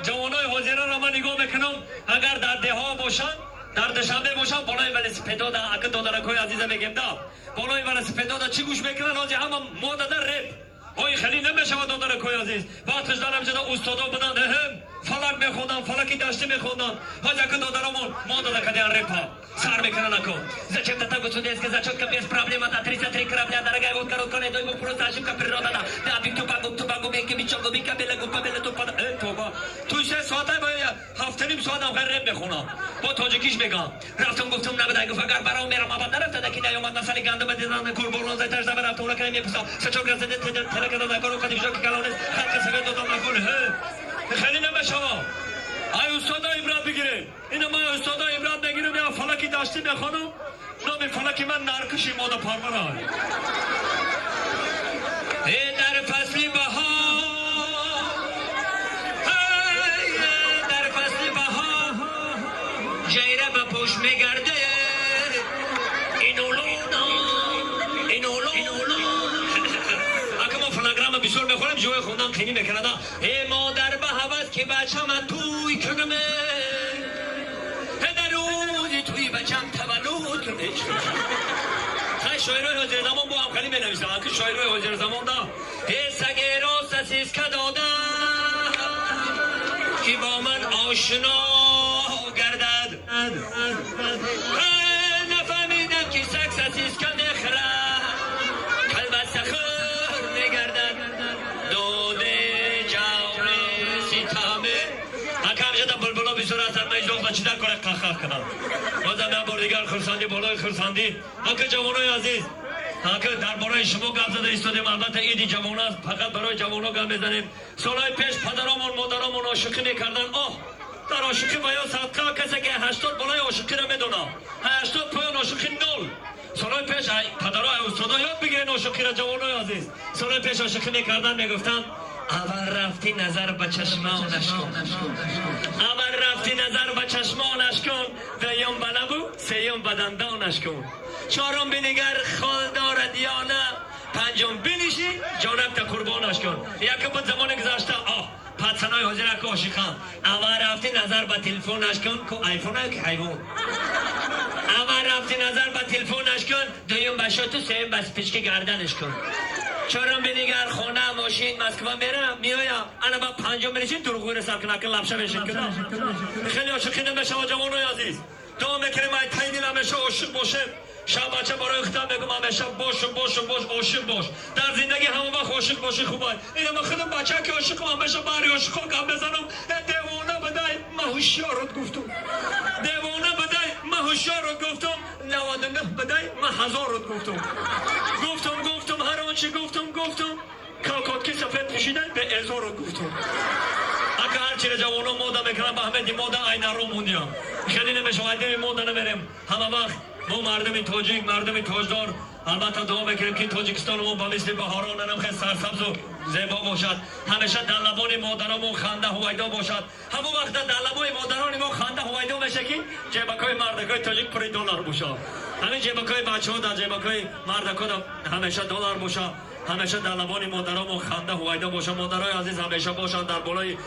Ҷавонои ҳозираро ман нигоҳ мекунам, агар дар деҳҳо бошанд, дар Душанбе бошанд, болои велосипедода, ака додаракҳои азиза мегем да, болои велосипедода чӣ гӯш мекунанд? Ҳозир ҳама модада реп. Ой, хеле намешавад, додаракҳои азиз. Вақташ дар ҳамҷода устодо буданд, фалак мехонданд, фалаки даштӣ мехонданд. Ҳозир ака додарамон модада кадиан репа сар мекунанд ако. Зачем-то так судейская зачетка без проблем, да 33 корабля, дорогая, вот короткая, дай ему просто ошибка природа, да, да, биг тубагу, тубагу, бенки, бичогу, бика, белагу, пабела, тупада, тоба. Ту 3 соата ба 7.5 соатам хай реп мехонам. Бо тоҷикиш мегам. Рафтам, гуфтам, набудай, гуфт, агар баром мерам, абад нарафта, ки наёмад, масали гандума дидан, курболон зайташ даба рафта, уна кай мепуса. Сачок газете телекада да кору кадив жоки калонес, халқи совет додам накун. Хеле намешава. Ай устода ибрат бигирем. Ина ман устода ибрат мегирам, я фалаки даштӣ мехонам. Номи фалаки ман наркиши мода парвара. Э, дар фасли баҳор, дар фасли баҳор ҷайра ба пӯш мегарде, инулуна инулуна. Ака, мо фонограмма бисёр мехонем, ҷои хондан қинӣ мекунада. Э, модар ба ҳавас ки бачама туй кунаме, дар рӯзи туи бачам таваллуд кунам. Хай, шоирои ҳозирзамон бо ҳам хеле менависам. Аки шоирои ҳозирзамон да э сагеро сосиска дода, ки бо ман ошно гардад. Нафаҳмидам, ки саг сосиска мехӯрад, калбасахӯр мегардад. Доде ҷаври ситаме. Ака, ҳамҷада булбуло бисёр ҳастанд, ман иҷоз чӣ дар кора қахқах кунам. Бозам як бор дигар хурсандӣ болои хурсандӣ. Ака, ҷавонои азиз, ака, дар бораи шумо гап зада истодем. Албатта, иди ҷавон аст, фақат барои ҷавоно гап мезанем. Солҳои пеш падаромон, модаромон ошиқӣ мекарданд. Оҳ, дар ошиқӣ ва ё садқа, касе ки 80 болои ошиқиро медонад, 80 поён ошиқӣ нол. Солҳои пеш падаро, устодо, ёд бигирен ошиқиро, ҷавонои азиз. Солҳои пеш ошиқӣ мекарданд, мегуфтанд: аввал рафтӣ назар ба чашмонаш кун, аввал рафтӣ назар ба чашмонаш кун, дуюм ба лабу, сеюм ба дандонаш кун, чорум бинигар хол дорад ё на, панҷум биниши ҷонакта қурбонаш кун. Яке буд замони гузашта. Оҳ, пацанои ҳозира ки ошиқанд, аввал рафтӣ назар ба телефонаш кун, ку айфона ки ҳайвон. Аввал рафтӣ назар ба телефонаш кун, дуюм ба шоту, сеюм ба спички гарданаш кун, чорум бинигар хона, мошин, Москва мерам, меоям, ана ба панҷум бинишин, дурӯғгӯйро сар кун, ака лапша мешин кун. Хеле ошиқӣ намешава, ҷавонои азиз. Дуо мекунем, ай таи дил ҳамеша ошиқ бошем. Шаб бача барои худам мегум: ҳамеша бошу, бошу, бош, ошиқ бош. Дар зиндагӣ ҳама вақт ошиқ бошӣ хубай. Ина ман худам бача ки ошиқам, ҳамеша баҳри ошиқҳо гап мезанам. Э, девона бадай, ма ҳушёрот гуфтум, девона бадай, ма ҳушёрот гуфтум, 99 бадай, ма ҳазорот гуфтум, гуфтум, гуфтум, ҳар он чи гуфтум, гуфтум, калкотки сафед пӯшидай, бе эзорот гуфтум. Ака, ҳарчиро ҷавоно мода мекунам, ба ҳамеди мода айнаро мондиям. Хеле намешава, айдами мода намерем. Ҳама вақт мо мардуми тоҷик, мардуми тоҷдор, албатта, дуо мекунем, ки Тоҷикистони мо ба мисли баҳорон анам хел сарсабзу зебо бошад, ҳамеша дар лабони модаромон ханда ҳувайдо бошад. Ҳамон вақта дар лабои модарони мо ханда ҳувайдо меша, ки ҷебакҳои мардакҳои тоҷик пури доллар бошад. Ҳамин ҷебакҳои бачаҳо, дар ҷебакҳои мардакҳо ҳамеша доллар бошад, ҳамеша дар лабони модаромон ханда ҳувайдо бошад. Модарои азиз ҳамеша бошанд дар болои.